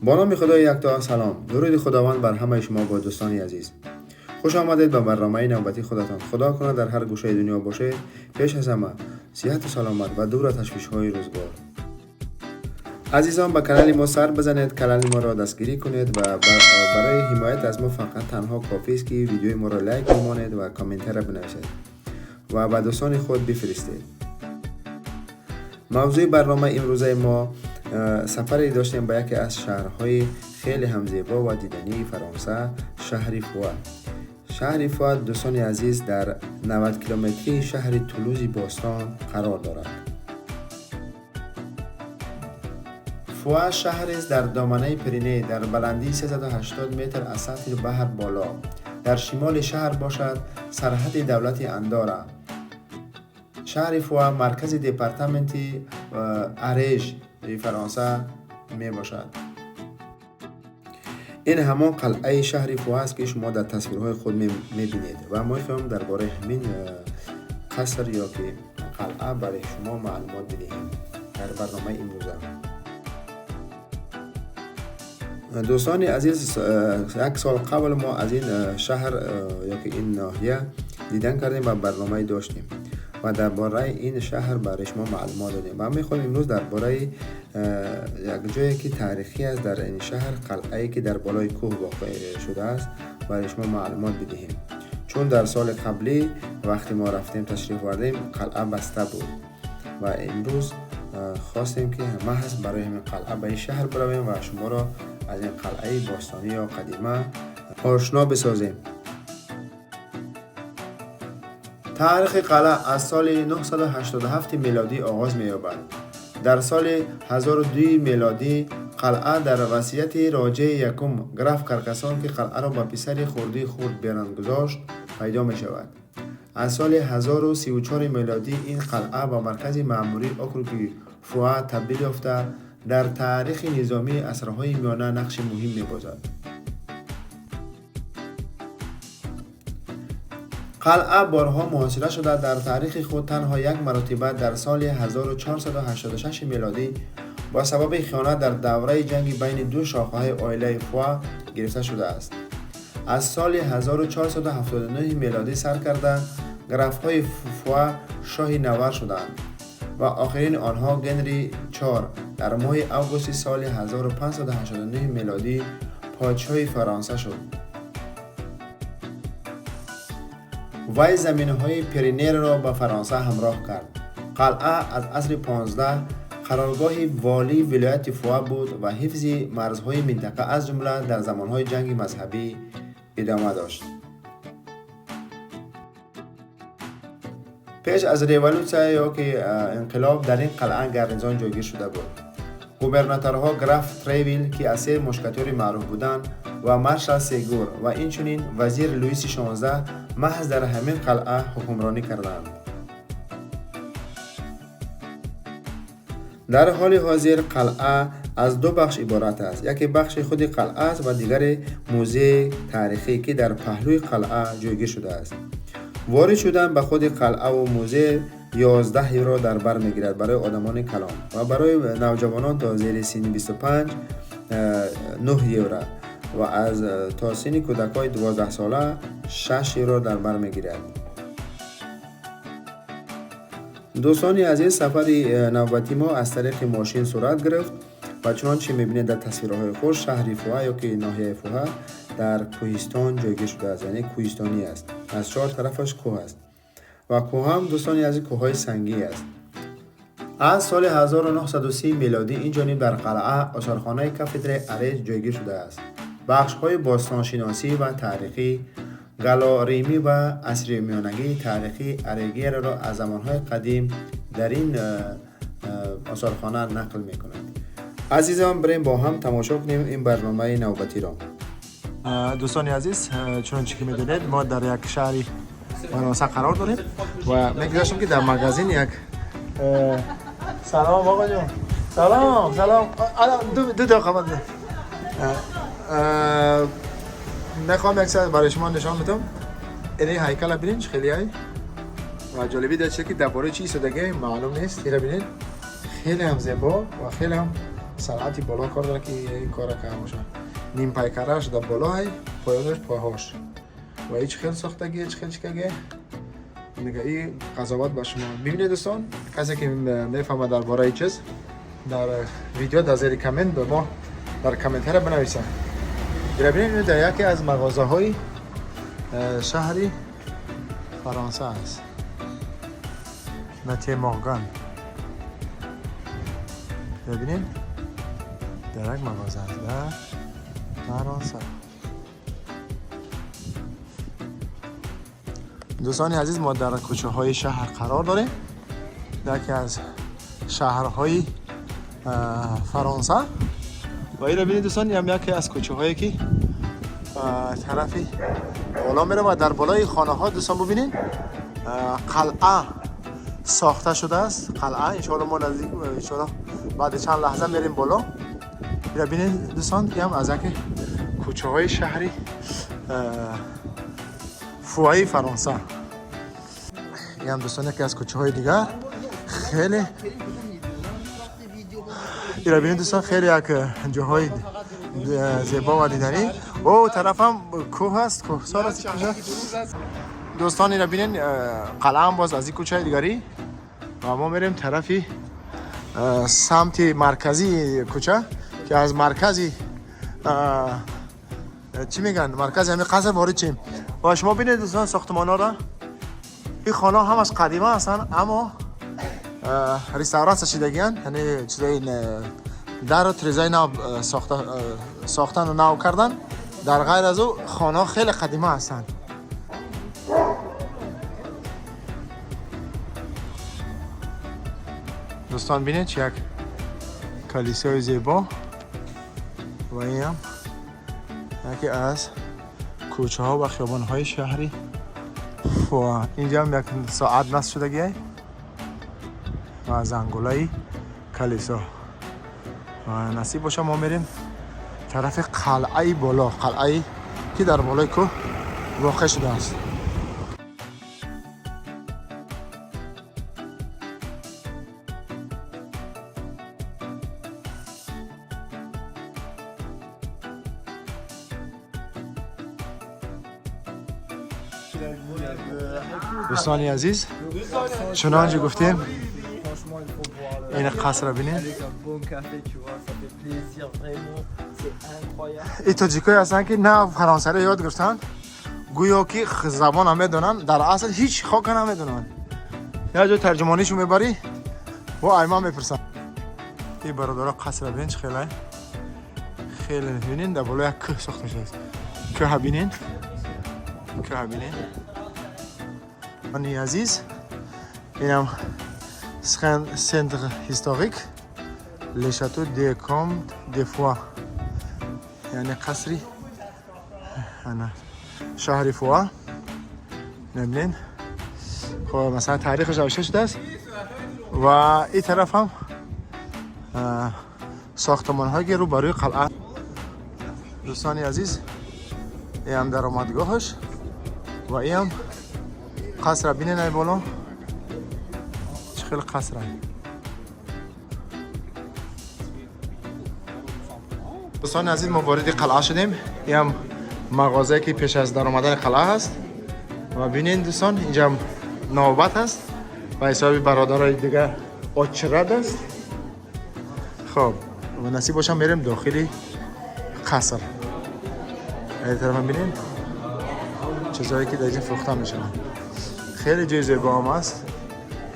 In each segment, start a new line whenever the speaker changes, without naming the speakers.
Бо номи Худои якто, салом. Дуруди Худованд бар ҳамаи шумо бо, дӯстони азиз. Хуш омадед ба барномаи навбатии худатон. Худо кунад, дар ҳар гӯшаи дунё бошед, пеш аз ҳама сиҳату саломат ва дур аз ташвишҳои рӯзгор. Азизон, ба канали мо сар бизанед, канали моро дастгирӣ кунед ва барои ҳимоят аз мо фақат танҳо кофист, ки видеои моро лайк бимонед ва комментария бинависед ва ба дӯстони худ бифиристед. Мавзӯи барномаи имрӯзаи мо: сафаре доштем ба яке аз шаҳрҳои хеле ҳам зебо ва дидании Фаронса, шаҳри Фуа. Шаҳри Фуа, дӯстони азиз, дар 90 километрии шаҳри Тулузи бостон қарор дорад. Фуа шаҳрест дар доманаи Пиреней, дар баландии 380 метр аз сатҳи баҳр боло. Дар шимоли шаҳр бошад сарҳади давлати Андора. Шаҳри Фуа маркази департаменти Ареж Фаронса мебошад. Ин ҳамон қалъаи шаҳри Фуа аст, ки шумо дар тасвирҳои худ мебинед, ва мо мехоҳем дар бораи ҳамин қаср ё ки қалъа барои шумо маълумот бидиҳем дар барномаи имрӯза. Дӯстони азиз, як сол қабл мо аз ин шаҳр ё ки ин ноҳия дидан кардем ва барномае доштем ва дар бораи ин шаҳр барои шумо маълумот додем ва мехоҳем имрӯз дар бораи як ҷое, ки таърихӣ аст дар ин шаҳр, қалъае, ки дар болои кӯҳ воқеъ шудааст, барои шумо маълумот бидиҳем, чун дар соли қаблӣ, вақте мо рафтем, ташриф овардем, қалъа баста буд ва имрӯз хостем, ки маҳз барои ҳамин қалъа ба ин шаҳр биравем ва шуморо аз ин қалъаи бостонӣ ё қадима ошно бисозем. Таърихи қалъа аз соли 987 мелодӣ оғоз меёбад. Дар соли 1002 мелодӣ қалъа дар васияти Роҷаи Якум, граф Каркасон, ки қалъаро ба писари хурдии худ Беран гузошт, пайдо мешавад. Аз соли 1034 мелодӣ ин қалъа ба маркази маъмурии округи Фуа табдил ёфта, дар таърихи низомии асрҳои миёна нақши муҳим мебозад. Қалъа борҳо муҳосира шуда, дар таърихи худ танҳо як маротиба, дар соли 1486 мелодӣ, ба сабаби хиёнат дар давраи ҷанги байни ду шохаҳои оилаи Фуа гирифта шудааст. Аз соли 1479 мелодӣ сар карда, графҳои Фуа шоҳи Навар шуданд ва охирини онҳо, Генри IV, дар моҳи августи соли 1589 мелодӣ подшоҳи Фаронса шуд. Вай заминҳои Пиренерро ба Фаронса ҳамроҳ кард. Қалъа аз асри 15 қароргоҳи волии вилояти Фуа буд ва ҳифзи марзҳои минтақа, аз ҷумла дар замонҳои ҷанги мазҳабӣ, идома дошт. Пеш аз революсия ё ки инқилоб дар ин қалъа гарнизон ҷойгир шуда буд. Губернаторҳо граф Тревил, ки аз се мушкатёри маъруф буданд, ва маршал Сегур ва инчунин вазир Луиси XVI маҳз дар ҳамин қалъа ҳукмронӣ карданд. Дар ҳоли ҳозир қалъа аз ду бахш иборат аст: яке бахши худи қалъа аст ва дигаре музеи таърихӣ, ки дар паҳлӯи қалъа ҷойгир шудааст. Ворид шудан ба худи қалъаву музей 11 евро дар бар мегирад барои одамони калон ва барои навҷавонон то зери синни 25 9 евро ва аз то синни кӯдакҳои 12-сола 6 евро дар бар мегирад. Дӯстони азиз, сафари навбатии мо аз тариқи мошин сурат гирифт ва чунончи мебинед дар тасвирҳои худ, шаҳри Фуа ё ки ноҳияи Фуа дар кӯҳистон ҷойгир шудааст, яъне кӯҳистонӣ аст, аз чор тарафаш кӯҳ аст ва кӯҳам, дӯстони азиз, кӯҳҳои сангӣ аст. Аз соли 1930 мелодӣ инҷониб дар қалъа осорхонаи кафедраи Ареж ҷойгир шудааст. Бахшҳои бостоншиносӣ ва таърихӣ, галло-римӣ ва асри миёнагии таърихии Арегиеро аз замонҳои қадим дар ин осорхона нақл мекунад. Азизон, бирем, бо ҳам тамошо кунем ин барномаи навбатиро.
Дӯстони азиз, чунончи ки медонед, мо дар як шаҳри Фаронса қарор дорем ва мегузаштем, ки дар магазин як салом, оқо ҷон, салом, салом, ду дақиқа мехоҳам як чиз барои шумо нишон бидам. Ини ҳайкала бинед, хеле ай ва ҷолиби дар чизе, ки дар бораи чи истодагӣ маълум нест. Ира бинед. Хеле ҳам зебо ва хеле ҳам санъати боло кор дорад, ки ин кора карда бошад. Нимпайкараш дар болои поёнаш пойҳош ва ҳеҷ хел сохтагӣ, ҳеҷ хел чикаге. Дига и қазоват ба шумо. Бибинед, дӯстон, касе ки мефаҳмад дар бораи чиз, дар видео дар зери коммент ба мо дар комментария бинависад. Ира бинед, дар яке аз мағозаҳои шаҳри Фаронса аст, Матье Морган. Бибинед, дар як мағоза аст дар Фаронса. Дӯстони азиз, мо дар кӯчаҳои шаҳр қарор дорем, яке аз шаҳрҳои Фаронса. Ва иро бинед, дӯстон, ям яке аз кӯчаҳое ки тарафи боло меравад ва дар болои хонаҳо, дӯстон, бубинед, қалъа сохта шудааст, қалъа. Иншоалло, мо наздик, иншоалло, баъди чанд лаҳза мерем боло. Ира бинед, дӯстон, ям аз яке кӯчаҳои шаҳри Фуаи Фаронса. Ям, дӯстон, яке аз кӯчаҳои дигар. Хеле, ира бинед, дӯстон, хеле як ҷоҳои зебо ва диданӣ. О тарафам кӯҳ аст, кӯҳсор аст. Дӯстон, ира бинед, қалъаам боз аз ин кӯчаи дигарӣ ва мо мерем тарафи самти марказии кӯча, ки аз маркази, чӣ мегӯянд, маркази ҳамин қаср ворид шем. Ва шумо бинед, дӯстон, сохтмонҳоро. Ин хона ҳамаш қадима ҳастанд, аммо реставратсия шидагиянд, яъне чизои дару трезаи нав сохтану нав кардан. Дар ғайр аз ӯ, хонаҳо хеле қадима ҳастанд. Дӯстон, бинед, чи як калисои зебо. Ва инам яке аз кӯчаҳо ва хиёбонҳои шаҳри Фуа. Инҷам як соат насб шудагиай ва зангулаи калисо. Ва насиб боша, мо мерем тарафи қалъаи боло, қалъае ки дар болои кӯҳ воқеъ шудааст. Дӯстони азиз, чунончи гуфтем, ин қасра бинед.
Avec un bon café, tu vois, ça fait plaisir vraiment, c'est incroyable.
Ин тоҷикое ҳастанд, ки на фаронсаро ёд гирифтанд, гӯё ки забона медонанд, дар асл ҳеҷ хока намедонанд. Як ҷой тарҷумонишо мебарӣ, бо айман мепурсанд. Ин бародаро, қасра бинед, чӣ хелай, хеле бинед, дар боло як кӯҳ сохта шудааст. Кӯҳа бинед, кӯҳа бинед. Ани азиз, инам centre historique, le château des comtes de Foix, яъне қасри ана шаҳри Фуа. Мебинед, хоб, масалан, таърихаш навишта шудааст. Ва ин тараф ҳам сохтмонҳое ки рӯ ба рӯи қалъа. Дӯстони азиз, иам даромадгоҳаш ва иам қасра. Бинед, ай боло чӣ хеле қасра. Дӯстони азиз, мо вориди қалъа шудем. Иам мағозае ки пеш аз даромадани қалъа ҳаст. Ва бинед, дӯстон, инҷам навбат ҳаст ва ҳисоби бародарои дига очрад аст. Хоб, ва насиб бошам, мерем дохили қаср. Ай тарафам бинед, чизҳое ки дар инҷа фурӯхта мешаванд. Хеле ҷои зебоам аст.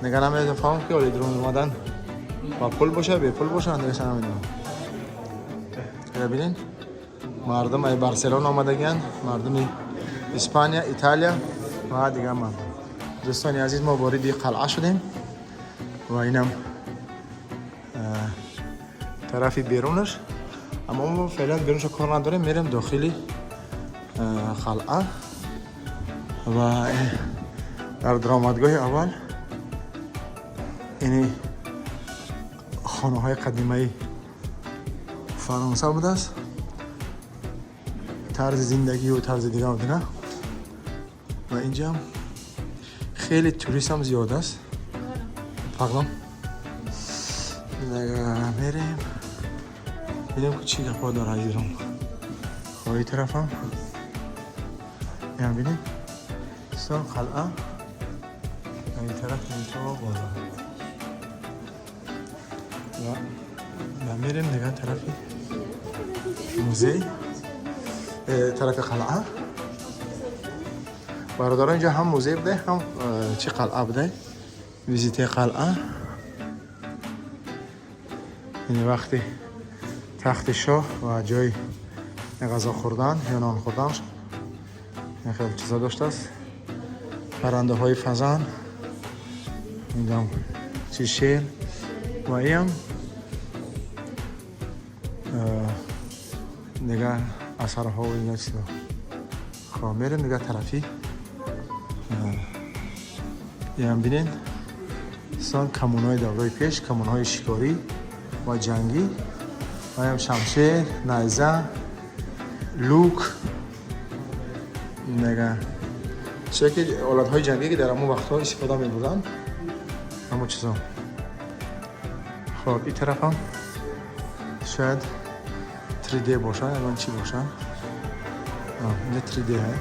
Нига намефаҳмам, ки оли дрон омадан ба пул боша, бепул боша, андеша намедонам. Ира бинед, мардум ай Барселона омадагиянд, мардуми Испания, Италия ва дигар мардум. Дӯстони азиз, мо вориди қалъа шудем ва инам тарафи берунаш, аммо мо феълан берунша кор надорем, мерем дохили қалъа. Ва дар даромадгоҳи аввал ини хонаҳои қадимаи Фаронса будааст, тарзи зиндагию тарзи дигар дигар. Ва инҷам хеле туристам зиёд аст. Пардон. Мерем, бинем ки чӣ гапҳо дорад Ирон. Хоҳи тарафам ям, бинем, дӯстон, қалъа ин тараф то боло ва мерем дига тарафи музей, тарафи қалъа. Бародарон, инҷо ҳам музей буде, ҳам чӣ, қалъа буде. Визитаи қалъа, яъне вақти тахти шоҳ ва ҷои ғазо хӯрдан ё нон хӯрдан, ин хеле чиза доштааст. Паррандаҳои фазан, инҷам чи, шер ва иам дигар асарҳо ва ина чизо. Хоб, мерем дигар тарафи иам. Бинед, сон камонҳои давраи пеш, камонҳои шикорӣ ва ҷангӣ, ваям шамшер, найза, лук, дега чизе ки олатҳои ҷангӣ, ки дар ҳамон вақтҳо истифода мебурданд, ҳамон чизо. Хоб, ин тарафам шояд 3D бошад, ягон чӣ бошад. Инҷа 3D ҳай.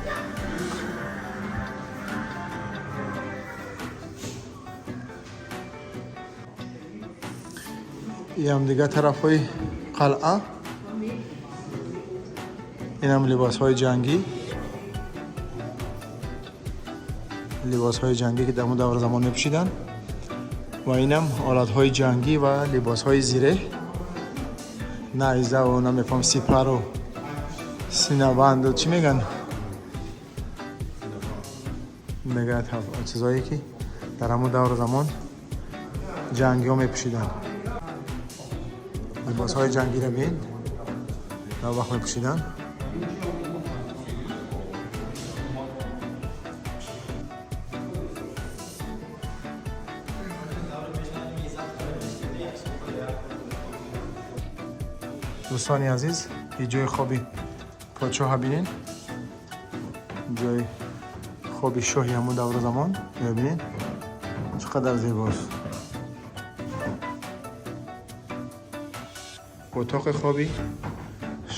Иам дигар тарафҳои қалъа, инам либосҳои ҷангӣ, либосҳои ҷангӣ, ки дар он давра замон мепӯшиданд, ва инам олатҳои ҷангӣ ва либосҳои зиреҳ, найзаву, намефаҳмам, сипару синабанду чӣ меган, мегӯяд, чизое ки дар ҳамон давру замон ҷангиҳо мепӯшиданд. Либосҳои ҷангиро бин, дар вақт мепӯшиданд. Дӯстони азиз, и ҷои хоби подшоҳа бинед, ҷои хоби шоҳи ҳамон давру замон. Бибинед, чӣ қадар зебост отоқи хоби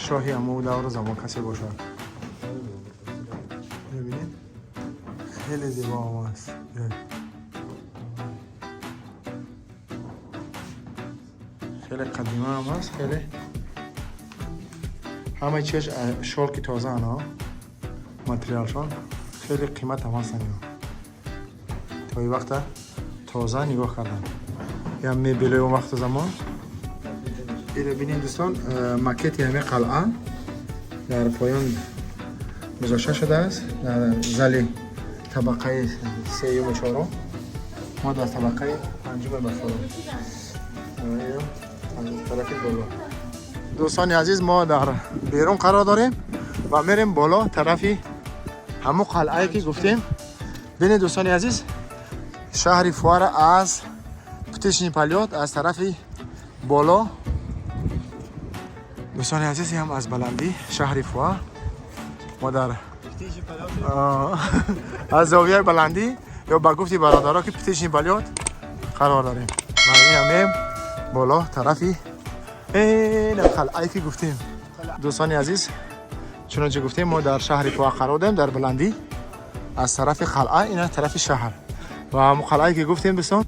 шоҳи ҳамон давру замон касе бошад. Бибинед, хеле зебо ҳам аст. Хеле қадима ҳам аст, хеле ҳамаи чиаш шолки тозаан, материалшон хеле қимат ҳам ҳастан. То и вақта тоза нигоҳ кардан. Я мебелои он вақту замон иро бинед, дӯстон. Макети ҳамин қалъа дар поён гузошта шудааст, дар зали табақаи сеюму чорум. Мо дар табақаи панҷуме бафорем, тарафи боло. Дӯстони азиз, мо дар берун қарор дорем ва мерем боло, тарафи ҳамун қалъае ки гуфтем. Бинед, дӯстони азиз, шаҳри Фуара аз птичий полёт, аз тарафи боло. Дӯстони азиз, ҳам аз баландӣ шаҳри Фуа мо дар аз зовияи баландӣ ё ба гуфти бародаро ки птичий полёт қарор дорем ва инам боло, тарафи қалъае ки гуфтем. Дӯстони азиз, чунончи гуфтем, мо дар шаҳри Фуа қарор дорем, дар баландӣ, аз тарафи қалъа, ина тарафи шаҳр ва ҳамун қалъае ки гуфтем, дӯстон.